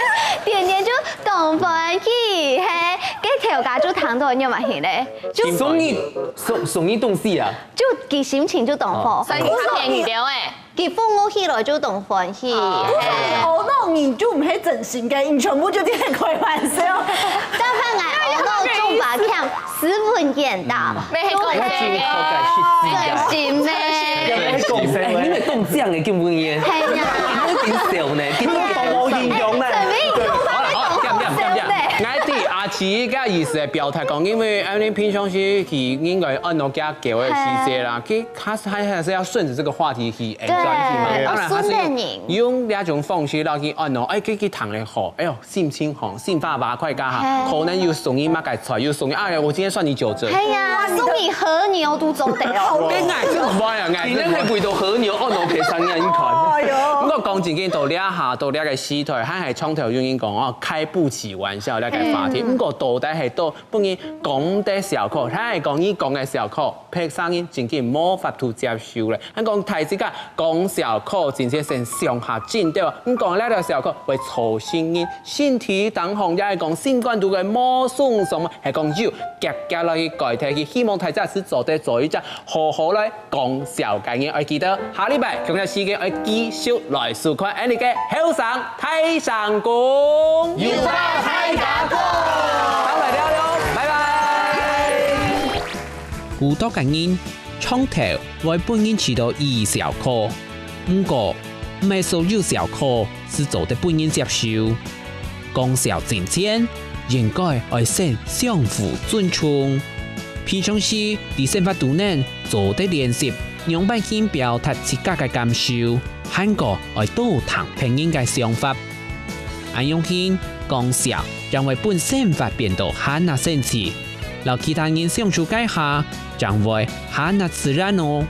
點點就當歡喜，係，該頭家就聽到恁樣嘛，係咧，就送你，送，送你東西啊？就佢心情就當好。哦。所以佢便宜了欸。 佢服務起來就當歡喜。哦，那你就毋係真心个，你全部就在開玩笑。但係𠊎，哦，那種法強斯文言道，嗯。就係，真心咩？哎，你們中獎了，根本也。係呀。你們真笑呢，根本當無營養呢。哎，真的有。好了，好了，這樣，這樣，這樣，這樣。𠊎對阿奇个意思來表達講，因為恁呢平常時佢應該按照佢个時節啦，佢 他是，他還是要順著這個話題去，哎，對，轉去嘛。當然，他是用，要順著人。用這種方式讓佢，哦，喏，哎，佢，佢談得好，哎喲，心情好，心花花開，該下，嘿。可能有送你麼个菜，有送你，哎呀，我今天算你九折。哎呀，送你和牛都做得哦。跟𠊎這種話呀，𠊎今天會為到和牛，哦，喏，賠償你一款。哎喲。不過講真經，到這下，到這個時代，還，還常常有人講，哦，開不起玩笑，這個話題。嗯。不過到底係到 分人講得笑科，還係講你講个笑科，別儕人真經無法度接受咧。還講大自家講笑科，真係先想下真對啊！你講這條笑科會吵醒人，身體當紅，也係講心肝肚个毛鬆鬆，係講有夾夾落去改忒去。希望大自家係做得做一隻好好來 講笑个人，愛記得下禮拜同樣時間愛繼續來收看𠊎兜个後生大聲公。有話大家講。上來尞尞，拜拜。有兜个人，長透會分人試著異笑科，毋過，毋係所有笑科 係做得分人接受。講笑進前，應該愛先相互尊重。平常時，在生活肚內做得練習，仰般去表達自家个感受，還過愛多聽別人个想法。恁樣形，講笑正會分生活變到還較生趣，摎其他人相處該下，正會還較自然哦。